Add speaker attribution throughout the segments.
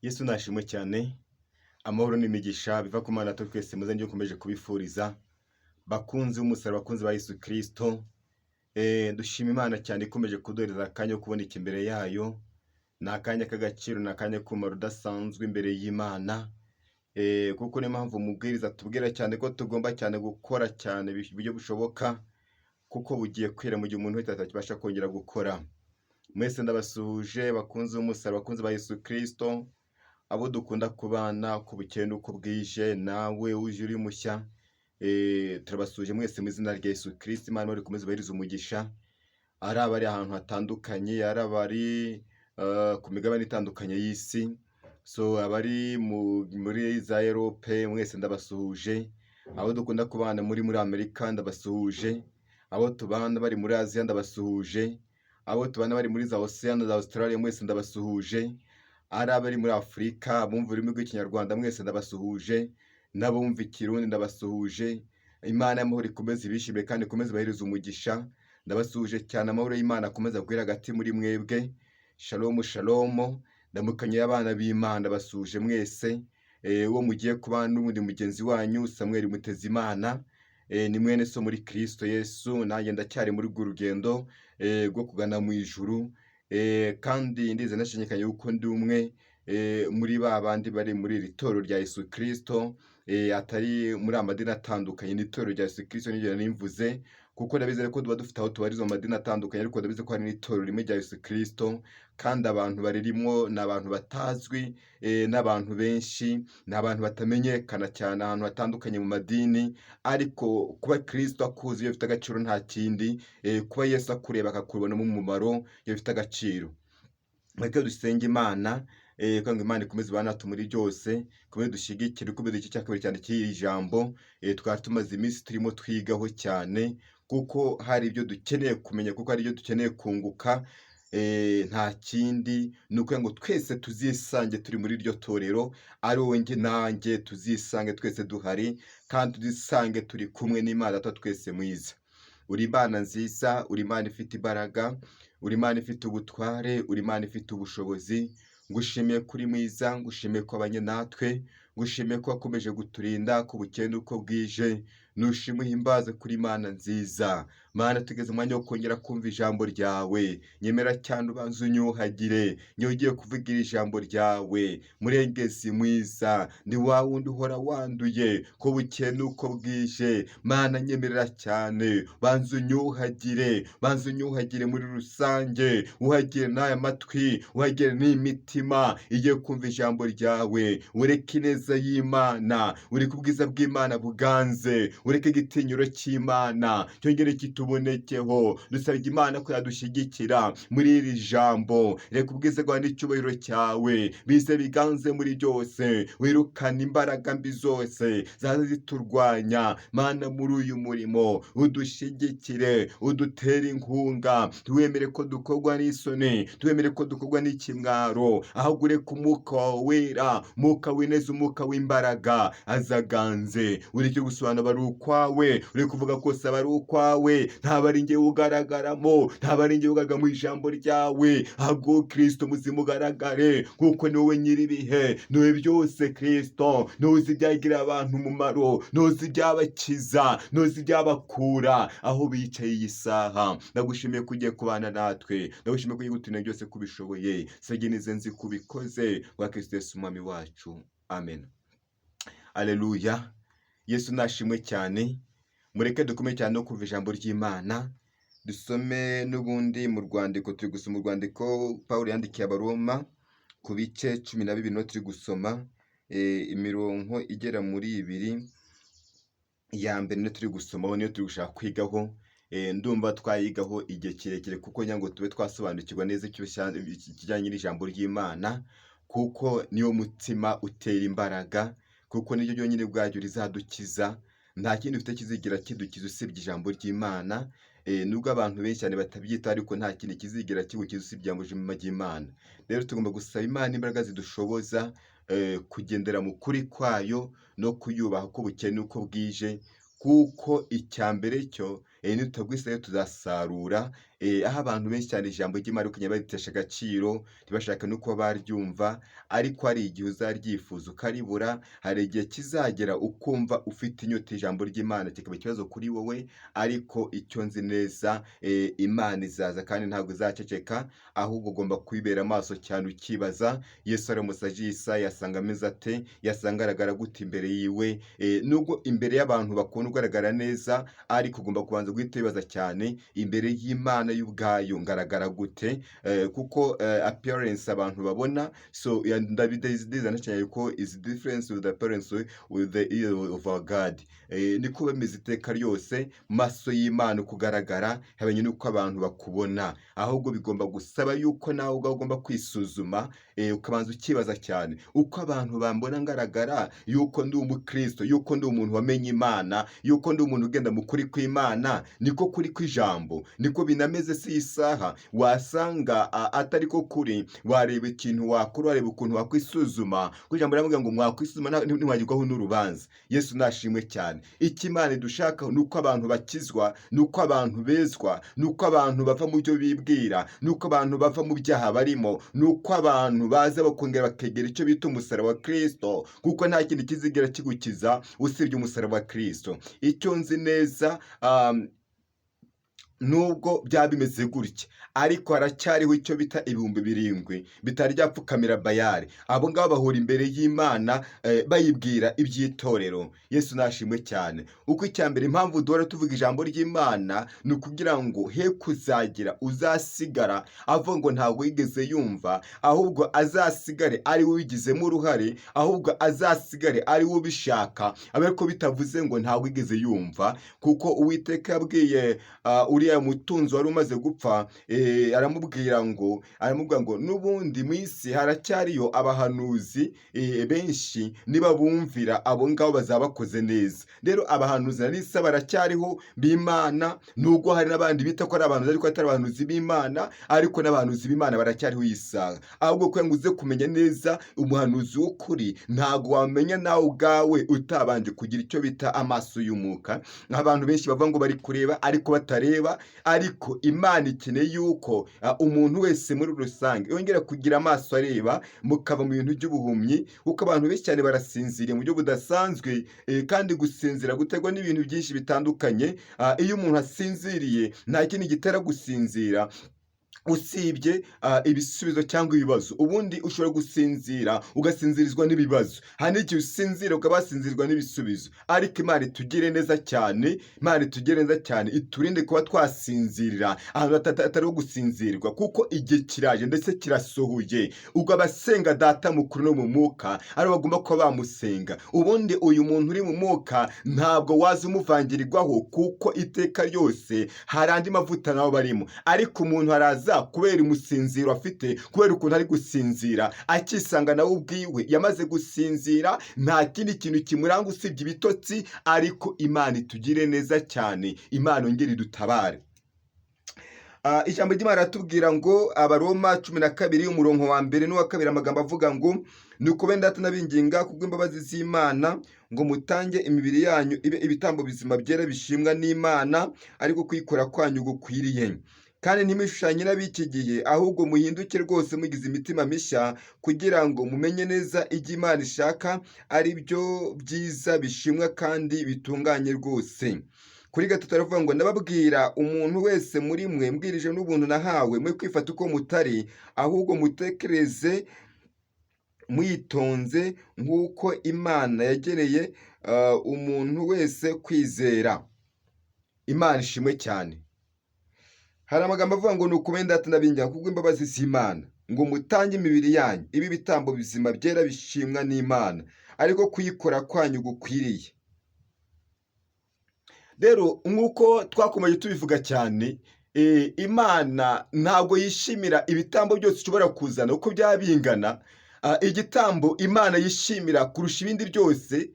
Speaker 1: Yesu nashimwe cyane, amahoro n'imigisha biva ku Mana twese muze njye ukomeje kubifuriza, bakunzi b'umusaraba, bakunzi ba Yesu Kristo, dushima Imana cyane ikomeje kuduhereza akanya ko kuboneka imbere yayo, ni akanya k'agaciro, ni akanya k'umumaro udasanzwe imbere y'Imana, kuko niyo mpamvu umubwiriza atubwira cyane ko tugomba cyane gukora cyane buryo bushoboka, kuko bugiye kwira mu gihe umuntu wese atakibasha kongera gukora. Mwese ndabasuhuje bakunzi b'umusaraba, bakunzi ba Yesu Kristo, abo dukunda kubana uko bukeye n'uko bwije, nawe uje uri mushya, turabasuhuje mwese mu izina rya Yesu Kristo. Imana ikomeze ibahereze umugisha, ari abari ahantu hatandukanye, ari abari ku migabane itandukanye y'isi, so abari muri za Europe mwese ndabasuhuje, abo dukunda kubana muri Amerika ndabasuhuje, abo tubana bari muri Aziya ndabasuhuje, abo tubana bari muri za Oceania na za Australia mwese ndabasuhuje, ari abari muri Afurika abumva ururimi rw'Ikinyarwanda mwese ndabasuhuje, n'abumva Ikirundi ndabasuhuje. Imana y'amahoro ikomeze ibishime kandi ikomeze ibahereze umugisha. Ndabasuhuje cyane, amahoro y'Imana akomeze agwire hagati muri mwebwe. Shalomu shalomu, ndamukanye y'abana b'Imana basuhuje mwese. Uwo mugiye kubana n'ubundi mugenzi wanyu Samuel Mutezimana, ni mwene so muri Kristo Yesu, nanjye ndacyari muri urwo rugendo rwo kugana mu ijuru, kandi ndizera ntashidikanya yuko ndi umwe muri ba bandi bari muri iri torero rya Yesu Kristo, atari muri amadini atandukanye, ni itorero rya Yesu Kristo niryo nari mvuze, kuko ndabizi ko tuba dufite aho tubarizwa mu madini atandukanye, ariko ndabizi ko hari n'itorero rimwe rya Yesu Kristo, kandi abantu baririmo ni abantu batazwi n'abantu benshi, ni abantu batamenyekana cyane ahantu hatandukanye mu madini, ariko kuba Kristo akuzi iyo bifite agaciro nta kindi, kuba Yesu akureba akakubonamo umumaro iyo bifite agaciro. Mureke dusenge Imana, kugira ngo Imana ikomeze ibane natwe muri byose, ikomeze idushyigikire, ikomeze igice cya kabiri cyane cy'iri jambo, twari tumaze iminsi turimo twigaho cyane, kuko hari ibyo dukeneye kumenya, kuko hari ibyo dukeneye kunguka, nta kindi ni ukugira ngo twese tuzisange turi muri iryo torero, ari wowe njye nanjye tuzisange twese duhari, kandi tuzisange turi kumwe n'Imana Data twese mwiza. Uri Imana nziza, uri Imana ifite imbaraga, uri Imana ifite ubutware, uri Imana ifite ubushobozi, ngushimiye kuri mwiza, ngushimiye ko wabanye natwe, ngushimiye ko wakomeje kuturinda ko bukeye n'uko bwije, nushime uhimbaze kuri Imana nziza. Mana, tugeze umwanya wo kongera kumva ijambo ryawe, nyemera cyane ubanze unyuhagire, niyo ugiye kuvugira ijambo ryawe, murengezi mwiza, ni wa wundi uhora wanduye ko bukeye n'uko bwije. Mana, nyemerera cyane banza unyuhagire, banza unyuhagire muri rusange, uhagire n'aya matwi, uhagire n'imitima igiye kumva ijambo ryawe, ureke ineza y'Imana, ureke ubwiza bw'Imana buganze, ureke igitinyiro cy'Imana cyongere kitubonekeho. Dusabye Imana ko yadushyigikira muri iri jambo, reka ubwiza bwawe n'icyubahiro cyawe bize biganze muri byose, wirukane imbaraga mbi zose zaza ziturwanya. Mana, muri uyu murimo udushyigikire, udutere inkunga, ntiwemere ko dukorwa n'isoni, ntiwemere ko dukorwa n'ikimwaro, ahubwo ureke umwuka wawe wera, umwuka w'ineza, umwuka w'imbaraga azaganze. Ureke gusobanura ari ukwawe, ureke kuvuga kose aba ari ukwawe, ntabwo ari njyewe ugaragaramo, ntabwo ari njyewe ugaragara mu ijambo ryawe, ahubwo Kristo muzima ugaragare, kuko ni wowe nyir'ibihe, ni wowe byose Kristo, ni wowe uzi ibyagirira abantu umumaro, ni wowe uzi ibyabakiza, ni wowe uzi ibyabakura aho bicaye iyi saha. Ndagushimiye ko ugiye kubana natwe, ndagushimiye ko ugiye kuturinda byose ko ubishoboye, nzi nzi ko ubikoze, wa Kristo Yesu umwami wacu, amen. Aleluya, Yesu nashimwe cyane. Mureke dukomeye cyane no kumva ijambo ry'Imana, dusome n'ubundi mu rwandiko, turi gusoma urwandiko Pawulo yandikiye Abaroma ku bice 12, niho turi gusoma imirongo igera muri ibiri ya mbere, niyo turi gusomaho, niyo turi gushaka kwigaho. Ndumva twayigaho igihe kirekire, kuko kugira ngo tube twasobanukirwa neza ikijyanye n'ijambo ry'Imana, kuko niwo mutima utera imbaraga, kuko niryo ryonyine ubwaryo rizadukiza. Nta kindi dufite kizigira kidukiza usibye ijambo ry'Imana. Nubwo abantu benshi cyane batabyitaho, ariko nta kintu kizigera kigukiza usibye ijambo ry'Imana. Rero tugomba gusaba Imana imbaraga zidushoboza kugendera mu kuri kwayo no kuyubaha uko bukeye n'uko bwije, kuko icya mbere cyo nitutagwa isari tuzasarura. Aho abantu benshi cyane ijambo ry'Imana riri kugenda baritesha agaciro, ntibashake no kuba baryumva, ariko hari igihe uzaryifuza ukaribura, hari igihe kizagera ukumva ufite inyota ijambo ry'Imana kikaba ikibazo kuri wowe, ariko icyo nzi neza, Imana izaza kandi ntabwo izaceceka, ahubwo ugomba kwibera amaso cyane ukibaza, Yesu aramutse aje iyi saha yasanga ameze ate, yasanga agaragara gute imbere yiwe? Nubwo imbere y'abantu bakunda ugaragara neza, ariko ugomba kubanza guhita wibaza cyane, imbere y'Imana y'ubwayo ngaragara gute? Kuko appearance abantu babona, so ndabideza cyane ko is difference with the appearance with the ear of our God. Niko bimeze iteka ryose, mu maso y'Imana uko ugaragara habanye n'uko abantu bakubona, ahubwo bigomba gusaba yuko nawe ubwawe ugomba kwisuzuma, ukabanza ukibaza cyane uko abantu bambona ngaragara, yuko ndi umukristo, yuko ndi umuntu wamenye Imana, yuko ndi umuntu ugenda mu kuri kw'Imana, niko kuri kw'ijambo, niko binameze. Si isaha wasanga atari ko kuri, wareba ikintu wakora, wareba ukuntu wakwisuzuma, kuko ijambo riravuga ngo mwakwisuzuma ntiwagirwaho n'urubanza. Yesu nashimwe cyane. Icyo Imana idushakaho ni uko abantu bakizwa, ni uko abantu bezwa, ni uko abantu bava mu byo bibwira, ni uko abantu bava mu byaha barimo, ni uko abantu baza bakongera bakegera icyo bita umusaraba wa Kristo, kuko nta kindi kizigera kigukiza usibye umusaraba wa Kristo. Icyo nzi neza, nubwo byaba bimeze gutya, ariko haracyariho icyo bita 7000 bitari byapfukamira Bayali. Abo ngabo bahura imbere y'Imana, bayibwira iby'itorero. Yesu nashimwe cyane. Uko icya mbere, impamvu duhora tuvuga ijambo ry'Imana ni ukugira ngo he kuzagira uzasigara avuga ngo ntabwo yigeze yumva, ahubwo azasigare ari we ubigizemo uruhare, ahubwo azasigare ari we ubishaka, ariko bitavuze ngo ntabwo yigeze yumva, kuko Uwiteka yabwiye uriya mutunzi wari umaze gupfa, aramubwira ngo n'ubundi mu isi haracyariyo abahanuzi benshi, niba bumvira abo ngabo bazaba bakoze neza. Rero abahanuzi na n'isa baracyariho b'Imana, nubwo hari n'abandi bita ko ari abahanuzi ariko atari abahanuzi b'Imana, ariko n'abahanuzi b'Imana baracyariho iyi saha. Ahubwo kugira ngo uze kumenya neza umuhanuzi w'ukuri, ntabwo wamenya nawe ubwawe utabanje kugira icyo bita amaso y'umwuka. Nk'abantu benshi bavuga ngo bari kureba ariko batareba, ariko Imana ikeneye yuko umuntu wese muri rusange yongera kugira amaso areba, mukava mu bintu by'ubuhumyi, kuko abantu benshi cyane barasinziriye mu buryo budasanzwe, kandi gusinzira guterwa n'ibintu byinshi bitandukanye. Iyo umuntu asinziriye, nta kindi gitera gusinzira usibye ibisubizo cyangwa ibibazo. Ubundi ushobora gusinzira ugasinzirizwa n'ibibazo, hari n'igihe usinzira ukaba wasinzirizwa n'ibisubizo. Ariko Imana itugire neza cyane, Imana itugire neza cyane, iturinde kuba twasinzirira ahantu hatari ho gusinzirwa, kuko igihe kiraje ndetse kirasohoye ubwo abasenga Data mukuru no mu mwuka ari bo bagomba kuba bamusenga. Ubundi uyu muntu uri mu mwuka ntabwo waza umuvangirirwaho, kuko iteka ryose hari andi mavuta nabo barimo, ariko umuntu araza kubera umusinziro afite, kubera ukuntu ari gusinzira, akisanga nawe ubwiwe yamaze gusinzira, nta kindi kintu kimuranga usibye ibitotsi. Ariko Imana itugire neza cyane, Imana yongere idutabare. Ijambo ry'Imana riratubwira ngo, Abaroma 12 umurongo wa mbere n'uwa kabiri, amagambo avuga ngo: "Nuko bene Data, ndabinginga kubw'imbabazi z'Imana ngo mutange imibiri yanyu ibe ibitambo bizima, byera, bishimwa n'Imana, ariko kwikora kwanyu gukwiriye. Kandi ntimwishushanye n'ab'iki gihe, ahubwo muhinduke rwose mugize imitima mishya, kugira ngo mumenye neza ibyo Imana ishaka, ari byo byiza bishimwa kandi bitunganye rwose." Kuri gatatu aravuga ngo: "Ndababwira umuntu wese muri mwe mbwirije n'ubuntu nahawe, mwe kwifata uko mutari, ahubwo mutekereze mwitonze nk'uko Imana yagereye umuntu wese kwizera." Imana ishimwe cyane. Hari amagambo avuga ngo: "Nuko bene Data, ndabinginga kubw'imbabazi z'Imana ngo mutange imibiri yanyu ibe ibitambo bizima, byera, bishimwa n'Imana, ariko kuyikora kwanyu gukwiriye." Rero nk'uko twakomeje tubivuga cyane, Imana ntabwo yishimira ibitambo byose ushobora kuzana uko byaba bingana. Igitambo Imana yishimira kurusha ibindi byose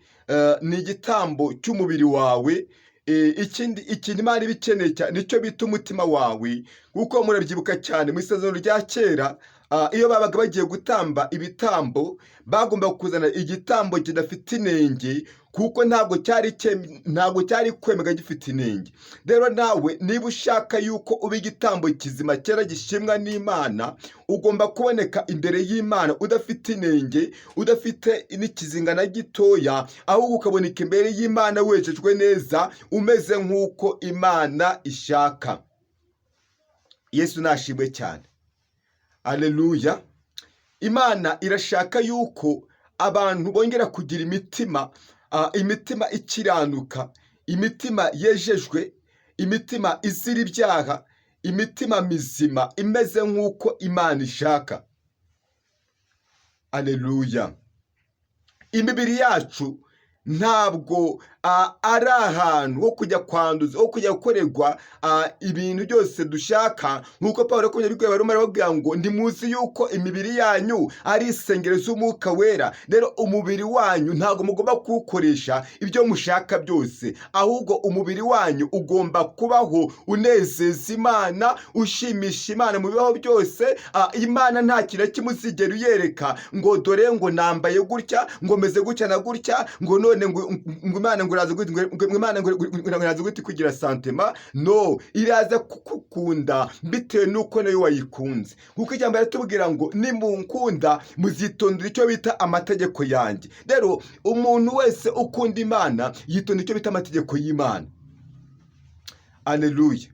Speaker 1: ni igitambo cy'umubiri wawe. Ikindi ikintu Imana iba ikeneye cyane nicyo bita umutima wawe, kuko murabyibuka cyane mu isezerano rya kera. Iyo babaga bagiye gutamba ibitambo, bagomba kuzana igitambo kidafite inenge, kuko ntabwo cyari kwemerwa gifite inenge. Rero nawe niba ushaka yuko uba igitambo kizima cyera gishimwa n'Imana, ugomba kuboneka imbere y'Imana udafite inenge, udafite n'ikizinga na gitoya, ahubwo ukaboneka imbere y'Imana wejejwe neza, umeze nk'uko Imana ishaka. Yesu nashimwe cyane. Aleluya. Imana irashaka yuko abantu bongera kugira imitima ikiranuka, imitima yejejwe, imitima izira ibyaha, imitima mizima imeze nk'uko Imana ishaka. Aleluya. Imibiri yacu ntabwo ari ahantu ho kujya kwanduza, ho kujya gukorerwa ibintu byose dushaka, nk'uko Paul yakomeje abibwira Abaroma, arababwira ngo: "Ntimuzi yuko imibiri yanyu ari insengero z'Umwuka Wera?" Rero umubiri wanyu ntabwo mugomba kuwukoresha ibyo mushaka byose, ahubwo umubiri wanyu ugomba kubaho unezeza Imana, ushimisha Imana mu bibaho byose. Imana nta kintu na kimwe uzigera uyereka ngo: "Dore ngo nambaye gutya, ngo meze gutya na gutya," ngo none ngo Imana ngo iraza gute, ngo Imana ngo iraza gute kugira sentiment. No iraza kugukunda bitewe n'uko nayo wayikunze, kuko ijambo riratubwira ngo: "Nimunkunda muzitondera icyo bita amategeko yanjye." Rero umuntu wese ukunda Imana yitondera icyo bita amategeko y'Imana. Aleluya.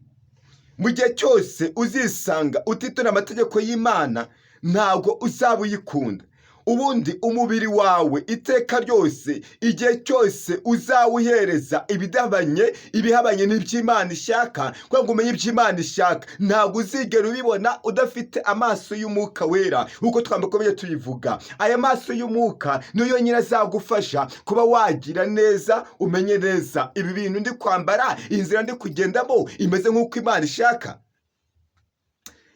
Speaker 1: Mu gihe cyose uzisanga utitondera amategeko y'Imana, ntabwo uzaba uyikunda. Ubundi umubiri wawe iteka ryose, igihe cyose uzawuhereza ibidahabanye, ibihabanye n'iby'Imana ishaka, kugira ngo umenye iby'Imana ishaka, ntabwo uzigera ubibona udafite amaso y'Umwuka Wera, nk'uko twamukomeje tubivuga. Aya maso y'umwuka niyo yonyine azagufasha kuba wagira neza, umenye neza ibi bintu ndi kwambara, inzira ndi kugendamo imeze nk'uko Imana ishaka.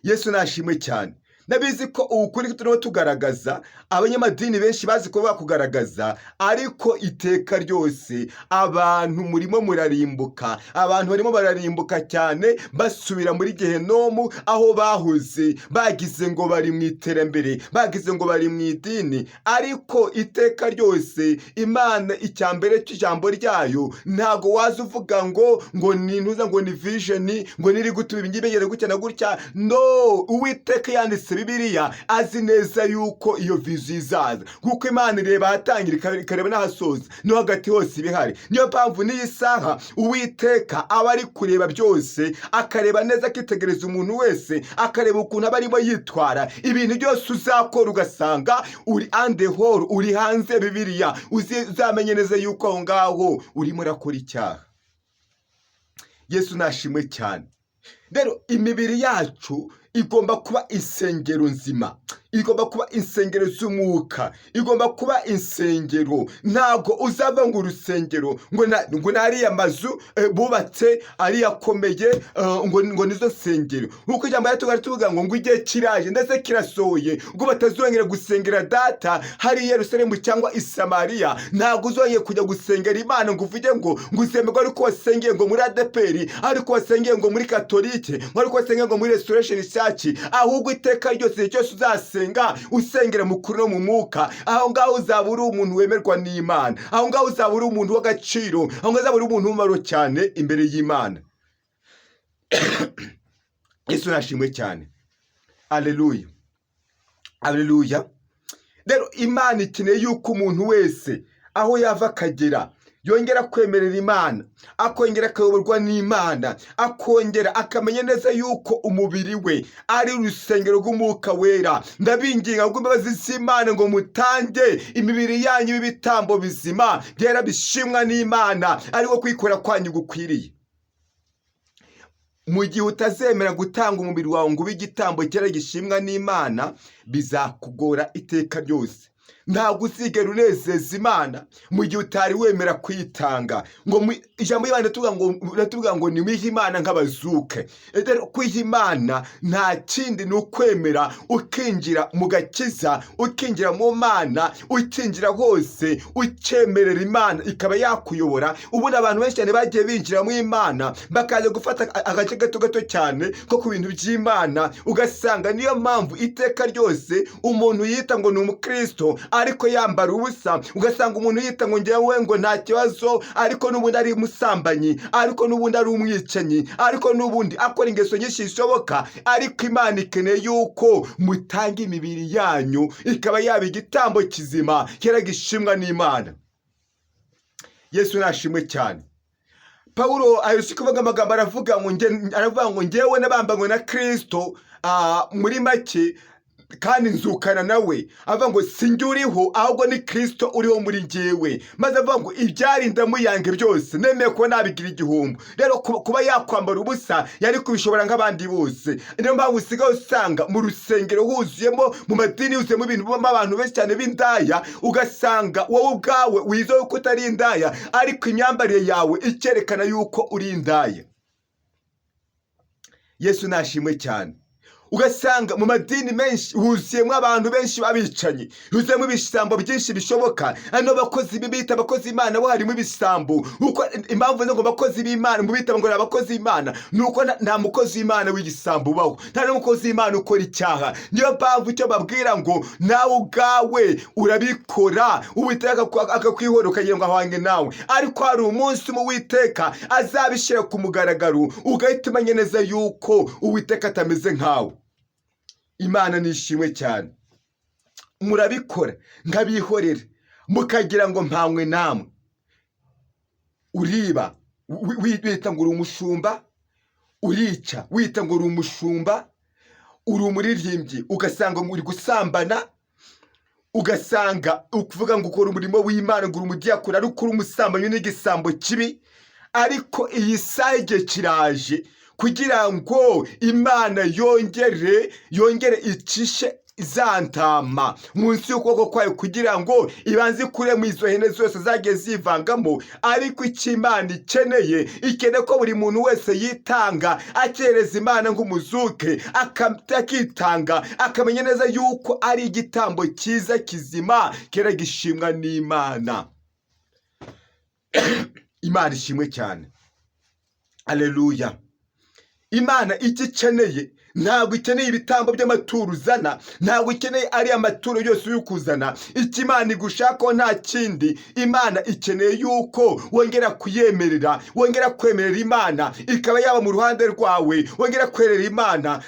Speaker 1: Yesu nashimwe cyane. Ndabizi ko ubu kuri turimo tugaragaza, abanyamadini benshi bazi kuba bakugaragaza, ariko iteka ryose abantu murimo murarimbuka. Abantu barimo bararimbuka cyane, basubira muri gehenomu aho bahoze, bagize ngo bari mu iterambere, bagize ngo bari mu idini. Ariko iteka ryose Imana, icya mbere cy'ijambo ryayo, ntabwo waza uvuga ngo ni ntuza, ngo ni vision, ngo niri gutuma ibi ngibi bigenda gutya na gutya. No, Uwiteka yanditse Bibiliya azi neza yuko iyo vision izaza, kuko Imana ireba ahatangira, ikareba n'ahasoza, no hagati hose ibihari. Niyo mpamvu n'iyi saha Uwiteka aba ari kureba byose, akareba neza, akitegereza umuntu wese, akareba ukuntu aba arimo yitwara. Ibintu byose uzakora ugasanga uri en dehors, uri hanze ya Bibiliya, uzamenye neza yuko aho ngaho urimo urakora icyaha. Yesu nashimwe cyane. Rero imibiri yacu igomba kuba insengero nzima, igomba kuba insengero z'umwuka, igomba kuba insengero. Ntabwo uzava ngo urusengero ngo n'ariya mazu bubatse ariya akomeye, ngo nizo nsengero, nk'uko ijambo ryatugari tuvuga ngo igihe kiraje ndetse kirasohoye ngo batazongera gusengera Data hari i Yerusalemu cyangwa i Samariya. Ntabwo uzongera kujya gusengera Imana ngo uvuge ngo uzemerwa ariko wasengeye ngo muri ADEPR, ariko wasengeye ngo muri Katolike, ngo ariko wasengeye ngo muri Restoration Church. Ahubwo iteka ryose, igihe cyose uzasenga usengera mu kuri no mu mwuka, aho ngaho uzaba uri umuntu wemerwa n'Imana, aho ngaho uzaba uri umuntu w'agaciro, aho ngaho uzaba uri umuntu w'umumaro cyane imbere y'Imana. Yesu nashimwe cyane. Aleluya, aleluya. Rero Imana ikeneye yuko umuntu wese aho yava akagera yongera kwemerera Imana, akongera akayoborwa n'Imana, akongera akamenya neza yuko umubiri we ari urusengero rw'Umwuka Wera. Ndabinginga rw'imbabazi z'Imana ngo mutange imibiri yanyu y'ibitambo bizima byera bishimwa n'Imana, ariko kwikora kwanyu gukwiriye. Mu gihe utazemera gutanga umubiri wawe ngo ube igitambo cyera gishimwa n'Imana, bizakugora iteka ryose. Ntabwo uzigera unezeza Imana mu gihe utari wemera kwitanga. Ngo ijambo ry'Imana riratubwira ngo nimwihe Imana nk'abazuke. Rero kwiha Imana nta kindi, ni ukwemera ukinjira mu gakiza, ukinjira mu Mana, ukinjira hose, ukemerera Imana ikaba yakuyobora. Ubundi abantu benshi cyane bagiye binjira mu Imana bakaza gufata agace gato gato cyane ko ku bintu by'Imana, ugasanga niyo mpamvu iteka ryose umuntu yita ngo ni umukristo ariko yambara ubusa, ugasanga umuntu yita ngo ngewe ngo nta kibazo, ariko n'ubundi ari umusambanyi, ariko n'ubundi ari umwicanyi, ariko n'ubundi akora ingeso nyinshi zishoboka. Ariko Imana ikeneye yuko mutanga imibiri yanyu ikaba yaba igitambo kizima kera gishimwa n'Imana. Yesu nashimwe cyane. Pawulo aherutse kuvuga amagambo, aravuga ngo ngewe nabambanywe na Kristo, muri make kandi nzukana nawe. Avuga ngo si njye uriho, ahubwo ni Kristo uriho muri njyewe. Maze avuga ngo ibyari ndamuyange byose nemeye kuba nabigira igihombo. Rero kuba yakwambara ubusa yari kubishobora nk'abandi bose. Niyo mpamvu usigaye usanga mu rusengero huzuyemo, mu madini huzuyemo ibintu bibamo abantu benshi cyane b'indaya, ugasanga wowe ubwawe wizeye ko utari indaya, ariko imyambarire yawe ikerekana yuko uri indaya. Yesu nashimwe cyane. Ugasanga mu madini menshi huzuyemo abantu benshi b'abicanyi, huzuyemo ibisambo byinshi bishoboka. Hano abakozi bita abakozi b'Imana bo harimo ibisambo. Kuko impamvu ngo abakozi b'Imana mu bita ngo ni abakozi b'Imana, ni uko nta mukozi w'Imana w'igisambo ubaho, nta n'umukozi w'Imana ukora icyaha. Niyo mpamvu icyo babwira ngo nawe ubwawe urabikora, Uwiteka akakwihora ukagira ngo ahwange nawe, ariko hari umunsi umwe Uwiteka azabishyira ku mugaragaro, ugahita umenya neza yuko Uwiteka atameze nkawe. Imana nishimwe cyane. Murabikora nkabihorera, mukagira ngo mpanywe namwe. Uriba wita ngo uri umushumba, urica wita ngo uri umushumba, uri umuririmbyi ugasanga uri gusambana, ugasanga ukuvuga ngo ukora umurimo w'Imana, ngo uri umudiyakoni, ariko uri umusambanyi n'igisambo kibi. Ariko iyi saha igihe kiraje kugira ngo Imana yongere icishe za ntama munsi y'ukuboko kwayo, kugira ngo ibanze ikuremo izo hene zose zagiye zivangamo. Ariko icyo Imana ikeneye, ikeneye ko buri muntu wese yitanga akereza Imana nk'umuzuke, akitanga, akamenya neza yuko ari igitambo cyiza kizima kera gishimwa n'Imana. Imana ishimwe cyane, aleluya. Imana icyo ikeneye, ntabwo ikeneye ibitambo by'amaturo uzana, ntabwo ikeneye ariya maturo yose uri kuzana. Icyo Imana igushakaho nta kindi, Imana ikeneye yuko wongera kuyemerera, wongera kwemerera Imana ikaba yaba mu ruhande rwawe, wongera kwerera Imana,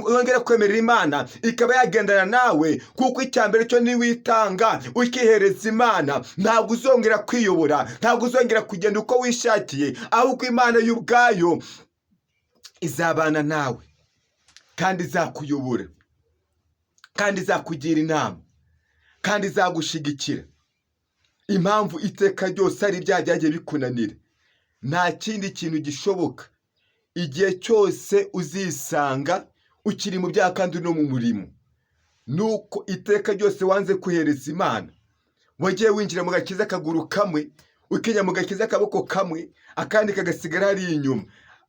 Speaker 1: wongera kwemerera Imana ikaba yagendana nawe. Kuko icya mbere cyo, niwitanga ukihereza Imana, ntabwo uzongera kwiyobora, ntabwo uzongera kugenda uko wishakiye, ahubwo Imana y'ubwayo izabana nawe kandi izakuyobora kandi izakugira inama kandi izagushigikira. Impamvu iteka ryose ari ibyaha byagiye bikunanira, nta kindi kintu gishoboka. Igihe cyose uzisanga ukiri mu byaha kandi uri no mu murimo, nuko iteka ryose wanze kohereza Imana. Wagiye winjira mu gakiza akaguru kamwe, ukijya mu gakiza akaboko kamwe, akandi kagasigara hariya inyuma.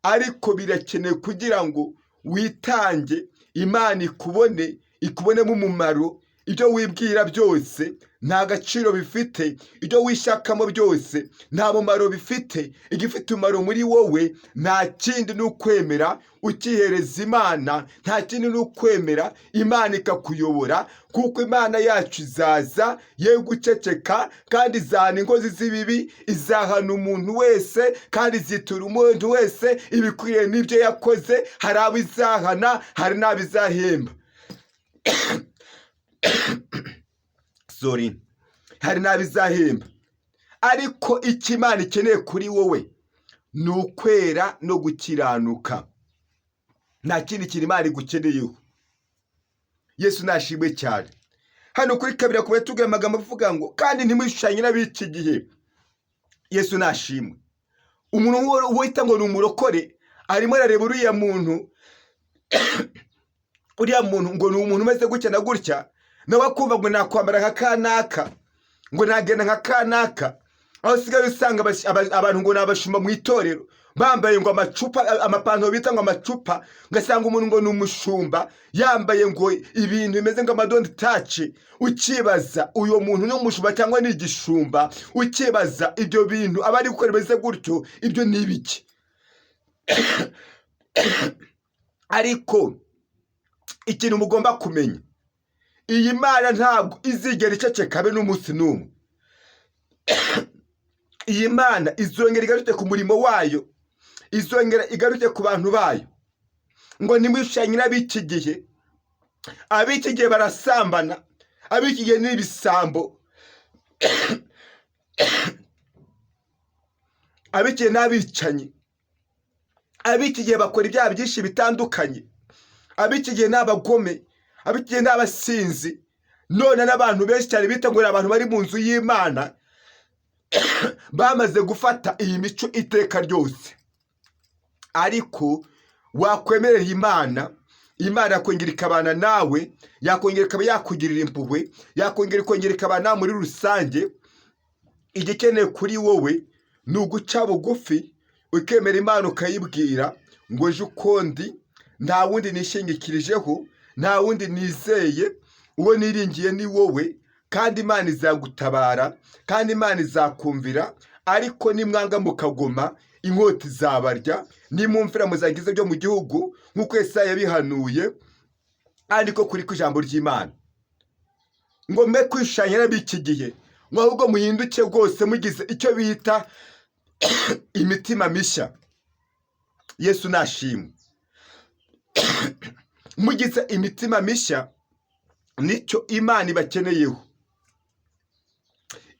Speaker 1: Ariko birakenewe kugira ngo witange, Imana ikubone, ikubonemo umumaro. Ibyo wibwira byose nta gaciro bifite, ibyo wishakamo byose nta mumaro bifite. Igifite umumaro muri wowe nta kindi, ni ukwemera ukihereza Imana. Nta kindi, ni ukwemera Imana ikakuyobora. Kuko Imana yacu izaza ye guceceka, kandi izahana inkozi z'ibibi, izahana umuntu wese, kandi izitura umuntu wese ibikwiriye n'ibyo yakoze. Hari abo izahana, hari n'abo izahemba, sorry, hari n'abo izahemba. Ariko icyo Imana ikeneye kuri wowe ni ukwera no gukiranuka. Nta kindi kintu Imana igukeneyeho. Yesu nashimwe cyane. Hano kuri kabiri kuba tubwira amagambo avuga ngo kandi ntimwishushanye n'ab'iki gihe. Yesu nashimwe. Umuntu wita ngo ni umurokore arimo arareba uriya muntu Uriya muntu ngo ni umuntu umeze gutya na gutya, nawe akumva ngo nakwambara nka kanaka, ngo nagenda nka kanaka. Aho usigaye usanga abantu ngo ni abashumba mu itorero bambaye ngo amacupa, amapantaro bita ngo amacupa, ugasanga umuntu ngo ni umushumba yambaye ngo ibintu bimeze nk'ama don't touch. Ukibaza uyo muntu ni umushumba cyangwa ni igishumba? Ukibaza ibyo bintu aba ari gukora bimeze gutyo, ibyo ni ibiki? Ariko ikintu mugomba kumenya, iyi Mana ntabwo izigera iceceka habe n'umunsi n'umwe. Iyi Mana izongera igaruke ku murimo wayo, izongera igaruke ku bantu bayo. Ngo nimwishushanye n'ab'iki gihe. Ab'iki gihe barasambana, ab'iki gihe ni ibisambo, ab'iki gihe ni abicanyi, ab'iki gihe bakora ibyaha byinshi bitandukanye, ab'iki gihe ni abagome, ab'iki gihe ni abasinzi. None n'abantu benshi cyane bita ngo ni abantu bari mu nzu y'Imana bamaze gufata iyi mico iteka ryose. Ariko wakwemerera Imana, Imana yakongera ikabana nawe, yakongera ikaba yakugirira impuhwe, yakongera ikongera ikabana nawe muri rusange. Igikenewe kuri wowe ni uguca bugufi, ukemera Imana, ukayibwira ngo: "Ejo ukundi nta wundi nishingikirijeho, nta wundi nizeye, uwo niringiye ni wowe." Kandi Imana izagutabara, kandi Imana izakumvira. Ariko nimwanga mukagoma, inkota izabarya. Nimumvira, muzagize byo mu gihugu, nk'uko Yesaya yabihanuye. Kandi ko kuri ku ijambo ry'Imana ngo: "Mwe kwishushanya n'ab'iki gihe," ngo ahubwo muhinduke rwose mugize icyo bita imitima mishya. Yesu nashimwe. Mugize imitima mishya, nicyo Imana ibakeneyeho.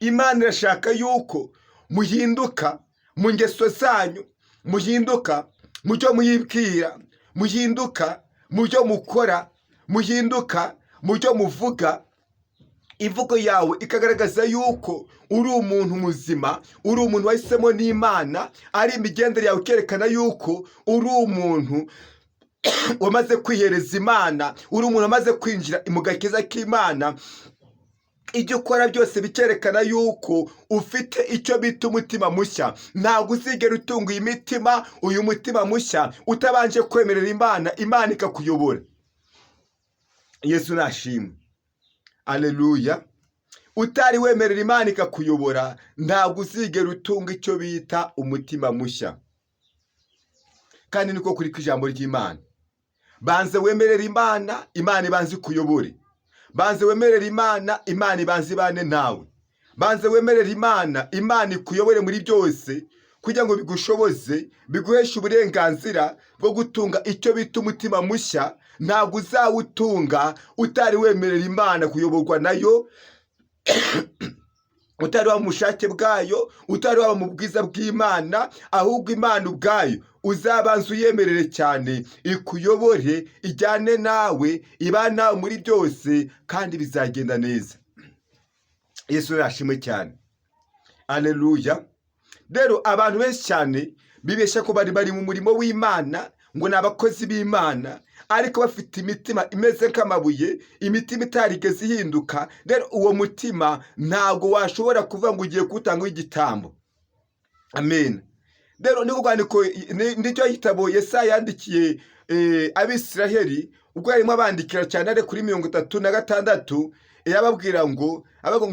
Speaker 1: Imana irashaka yuko muhinduka mu ngeso zanyu, muhinduka mu byo muyibwira, muhinduka mu byo mukora, muhinduka mu byo muvuga. Imvugo yawe ikagaragaza yuko uri umuntu muzima, uri umuntu wahisemo n'Imana. Ari imigendere yawe ikerekana yuko uri umuntu wamaze kwihereza Imana, uri umuntu wamaze kwinjira mu gakiza k'Imana. Ibyo ukora byose bikerekana yuko ufite icyo bita umutima mushya. Ntabwo uzigera utunga iyi mitima, uyu mutima mushya, utabanje kwemerera Imana, Imana ikakuyobora. Yesu nashimwe, aleluya. Utari wemerera Imana ikakuyobora, ntabwo uzigera utunga icyo bita umutima mushya. Kandi niko kuri kw'ijambo ry'Imana. Banze wemerera Imana, Imana ibanze ikuyobore. Banze wemerera Imana, Imana ibanze ibane nawe. Banze wemerera Imana, Imana ikuyobore muri byose, kugira ngo bigushoboze, biguheshe uburenganzira bwo gutunga icyo bita umutima mushya. Ntabwo uzawutunga utari wemerera Imana kuyoborwa nayo, utari waba mu bushake bwayo, utari waba mu bwiza bw'Imana. Ahubwo Imana ubwayo uzabanza uyemerere cyane ikuyobore, ijyane nawe, ibane nawe muri byose, kandi bizagenda neza. Yesu yashimwe cyane, aleluya. Rero abantu benshi cyane bibeshya ko bari mu murimo w'Imana, ngo ni abakozi b'Imana, ariko bafite imitima imeze nk'amabuye, imitima itarigeze ihinduka. Rero uwo mutima ntabwo washobora kuvuga ngo ugiye kuwutangaho igitambo. Amen. Rero niko rwandiko, nicyo gitabo Yesaya yandikiye Abisiraheli ubwo yarimo abandikira cyane, ari kuri 36, yababwira ngo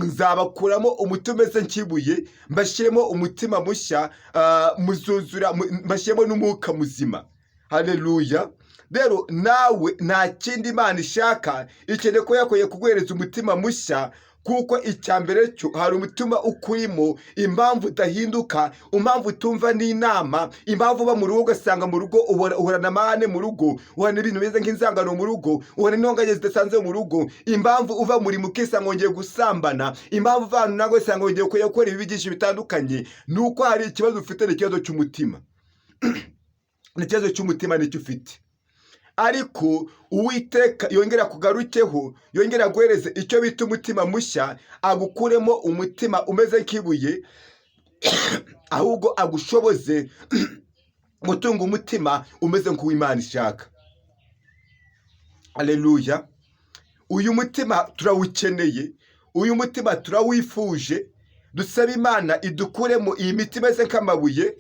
Speaker 1: "Nzabakuramo umutima umeze nk'ibuye, mbashyiremo umutima mushya, muzuzura, mbashyiremo n'umwuka muzima." Haleluya. Rero nawe nta kindi Imana ishaka, ikeneye ko yakwiye kuguhereza umutima mushya, kuko icya mbere cyo hari umutima ukurimo. Impamvu udahinduka, impamvu utumva n'inama, impamvu uba mu rugo ugasanga mu rugo uhorana amahane, mu rugo uhorana ibintu bimeze nk'inzangano, mu rugo uhorana intonganya zidasanzwe mu rugo, impamvu uva muri mukisanga wongeye gusambana, impamvu uva ahantu nawe usanga wongeye gukora ibibi byinshi bitandukanye, ni uko hari ikibazo ufite. Ni ikibazo cy'umutima, ni ikibazo cy'umutima nicyo ufite. Ariko Uwiteka yongera kugarukeho, yongera guhereze icyo bita umutima mushya, agukuremo umutima umeze nk'ibuye, ahubwo agushoboze gutunga umutima umeze nk'uw'Imana ishaka. Aleluya! Uyu mutima turawukeneye, uyu mutima turawifuje. Dusaba Imana idukuremo iyi mitima imeze nk'amabuye,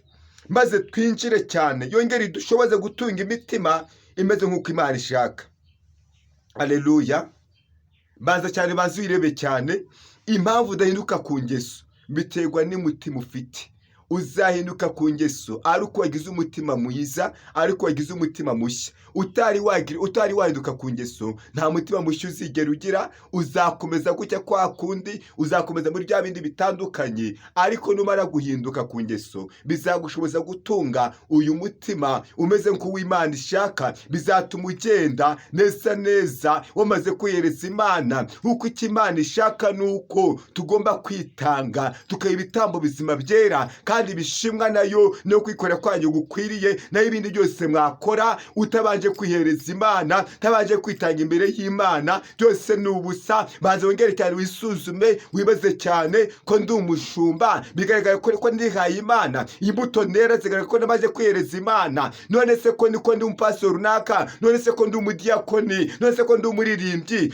Speaker 1: maze twinjire cyane, yongere idushoboze gutunga imitima imeze nk'uko Imana ishaka. Aleluya! Banza cyane, banza uyirebe cyane. Impamvu udahinduka ku ngeso biterwa n'umutima ufite. Uzahinduka ku ngeso ari uko wagize umutima mwiza, ari uko wagize umutima mushya. Utari wagira, utari wahinduka ku ngeso, nta mutima mushya uzigera ugira. Uzakomeza gutya kwa kundi, uzakomeza muri bya bindi bitandukanye. Ariko numara guhinduka ku ngeso, bizagushoboza gutunga uyu mutima umeze nk'uw'Imana ishaka. Bizatuma ugenda neza neza wamaze kwihereza Imana, kuko icyo Imana ishaka ni uko tugomba kwitanga, tukaha ibitambo bizima byera kandi bishimwa nayo, no kwikorera kwanyu gukwiriye. Naho ibindi byose mwakora utabanje kwihereza Imana, utabanje kwitanga imbere y'Imana, byose ni ubusa. Banza wongere cyane wisuzume, wibaze cyane: ko ndi umushumba, bigaragara ko ndihaye Imana? Imbuto nera zigaragara ko namaze kwihereza Imana? None se ko niko ndi umupasiteri runaka? None se ko ndi umudiyakoni? None se ko ndi umuririmbyi,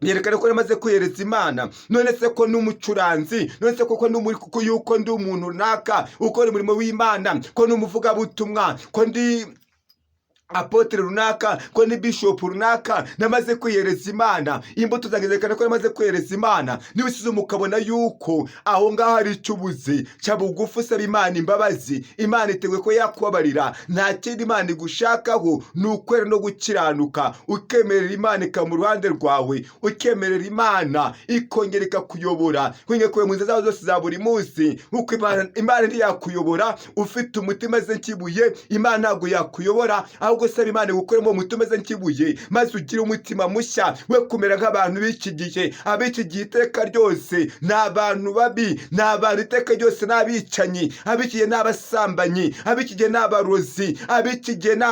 Speaker 1: byerekana ko namaze kwihereza Imana? None se ko n'umucuranzi? None se koko yuko ndi umuntu runaka ukora umurimo w'Imana, ko n'umuvugabutumwa, ko ndi apôtre runaka, ko ni bishopu runaka, namaze kwihereza Imana? Imbuto zanjye zerekana ko namaze kwihereza Imana? Niba usuzuma ukabona yuko aho ngaho hari icyo ubuze, ca bugufi usaba Imana imbabazi. Imana iteguye ko yakubabarira. Nta kindi Imana igushakaho, ni ukwera no gukiranuka, ukemerera Imana ikaba mu ruhande rwawe, ukemerera Imana ikongera ikakuyobora, ikongera ikakuyobora mu nzira zawe zose za buri munsi. Nkuko Imana ntiyakuyobora ufite umutima umeze nk'ibuye. Imana ntabwo yakuyobora. Ahubwo saba Imana gukuremo umutima umeze nk'ibuye, maze ugire umutima mushya, we kumera nk'abantu b'iki gihe. Ab'iki gihe iteka ryose ni abantu babi, ni abantu iteka ryose ni abicanyi. Ab'iki gihe ni abasambanyi, ab'iki gihe ni abarozi, ab'iki gihe ni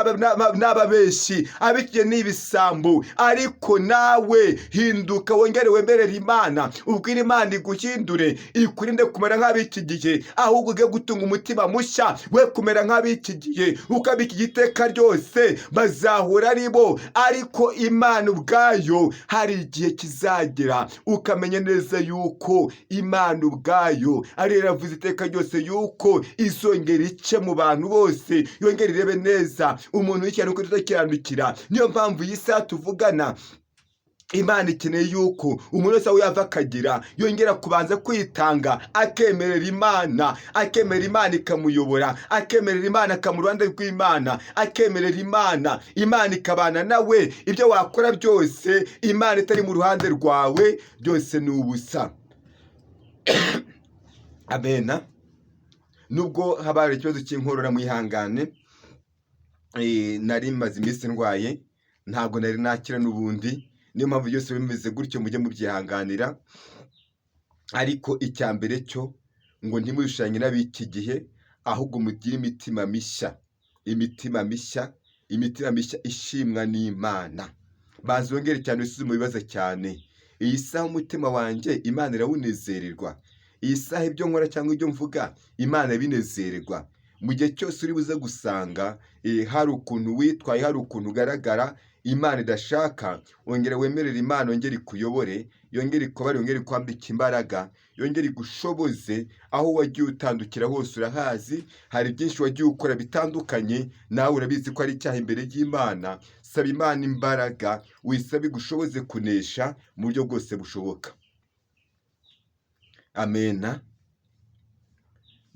Speaker 1: ababeshyi, ab'iki gihe ni ibisambo. Ariko nawe hinduka, wongere wemerere Imana, ubwire Imana iguhindure, ikurinde kumera nk'ab'iki gihe, ahubwo uge gutunga umutima mushya, we kumera nk'ab'iki gihe, kuko ab'iki gihe iteka ryose bazahora ari bo. Ariko Imana ubwayo, hari igihe kizagera ukamenya neza yuko Imana ubwayo ariyo yaravuze iteka ryose yuko izongera ice mu bantu bose, yongera irebe neza umuntu w'icyaha tudakiranukira. Niyo mpamvu iyi saha tuvugana, Imana ikeneye yuko umuntu wese aho yava akagera yongera kubanza kwitanga, akemerera Imana, akemerera Imana ikamuyobora, akemerera Imana akaba mu ruhande rw'Imana, akemerera Imana, Imana ikabana nawe. Ibyo wakora byose, Imana itari mu ruhande rwawe, byose ni ubusa. Amena. Nubwo haba hari ikibazo cy'inkorora, mwihangane. Nari maze iminsi ndwaye, ntabwo nari nakira n'ubundi, niyo mpamvu byose bimeze gutyo, mujye mubyihanganira. Ariko icya mbere cyo ngo ntimushushanye n'ab'iki gihe, ahubwo mugire imitima mishya, imitima mishya, imitima mishya ishimwa n'Imana. Banza wongere cyane wisuzume, ibibazo cyane: iyi saha umutima wanjye Imana irawunezererwa? Iyi saha ibyo nkora cyangwa ibyo mvuga Imana ibinezererwa? Mu gihe cyose uri buze gusanga hari ukuntu witwaye, hari ukuntu ugaragara Imana idashaka, wongera wemerere Imana yongere ikuyobore, yongere ikubare, yongere ikwambike imbaraga, yongere igushoboze. Aho wagiye utandukira hose urahazi, hari byinshi wagiye ukora bitandukanye, nawe urabizi ko ari icyaha imbere y'Imana. Saba Imana imbaraga, wisabe igushoboze kunesha mu buryo bwose bushoboka. Amena.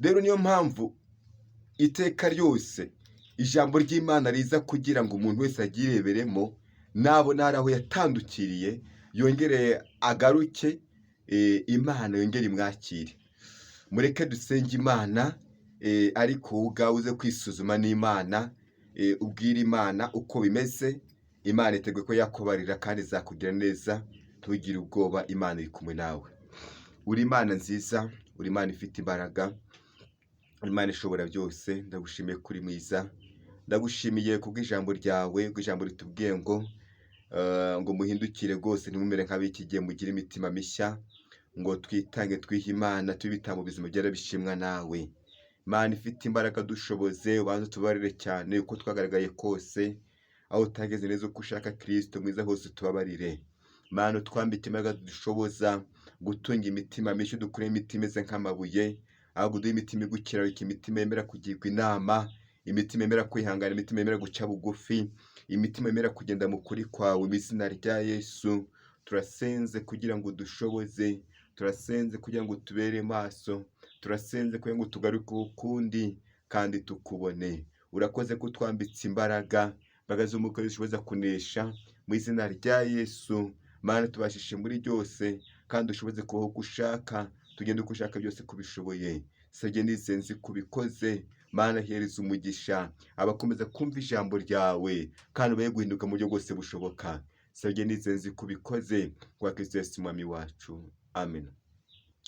Speaker 1: Rero niyo mpamvu iteka ryose ijambo ry'Imana riza kugira ngo umuntu wese aryireberemo, nabona hari aho yatandukiriye yongere agaruke, Imana yongere imwakire. Mureke dusenge Imana, ariko wowe ubwawe uze kwisuzuma n'Imana, ubwire Imana uko bimeze. Imana iteguye ko yakubarira kandi izakugira neza. Ntugire ubwoba, Imana iri kumwe nawe. Uri Imana nziza, uri Imana ifite imbaraga, Imana ishobora byose. Ndagushimiye ko uri mwiza, ndagushimiye kubw'ijambo ryawe, kubw'ijambo ritubwiye ngo muhindukire rwose, ntimumere nk'ab'iki gihe, mugire imitima mishya, ngo twitange, twihe Imana, tube ibitambo bizima byera bishimwa nawe. Imana ifite imbaraga, dushoboze, ubanze utubarire cyane uko twagaragaye kose. Aho utageze neza uko ushaka, Kristo mwiza, hose tubabarire. Mana, utwambike imbaraga dushoboza gutunga imitima mishya, dukuremo imitima imeze nk'amabuye, ahubwo uduhe imitima igukiranuka, imitima yemera kugirwa inama, imitima yemera kwihangana, imitima yemera guca bugufi, imitima yemera kugenda mu kuri kwawe. Mu izina rya Yesu turasenze kugira ngo udushoboze, turasenze kugira ngo utubere maso, turasenze kugira ngo tugaruke ukundi kandi tukubone. Urakoze ko utwambitse imbaraga, imbaraga z'umwuka zishoboza kunesha. Mu izina rya Yesu, Mana, tubashishe muri byose kandi ushoboze kubaho uko ushaka, tugende uko ushaka byose kubishoboye. Sabye nizeye nzi kubikoze. Mana, hereza umugisha abakomeza kumva ijambo ryawe kandi ubahe guhinduka mu buryo bwose bushoboka. Sabye nizeye nzi kubikoze kwa Kristo Yesu Umwami wacu, amen.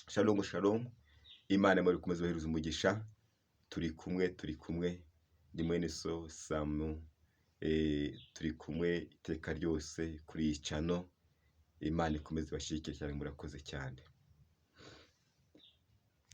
Speaker 1: Shalom, shalom. Imana muri komeza bahereza umugisha. Turi kumwe, turi kumwe. Ni mwene so Samu, turi kumwe iteka ryose kuri iyi channel. Imana ikomeze ibashyigikire cyane, murakoze cyane.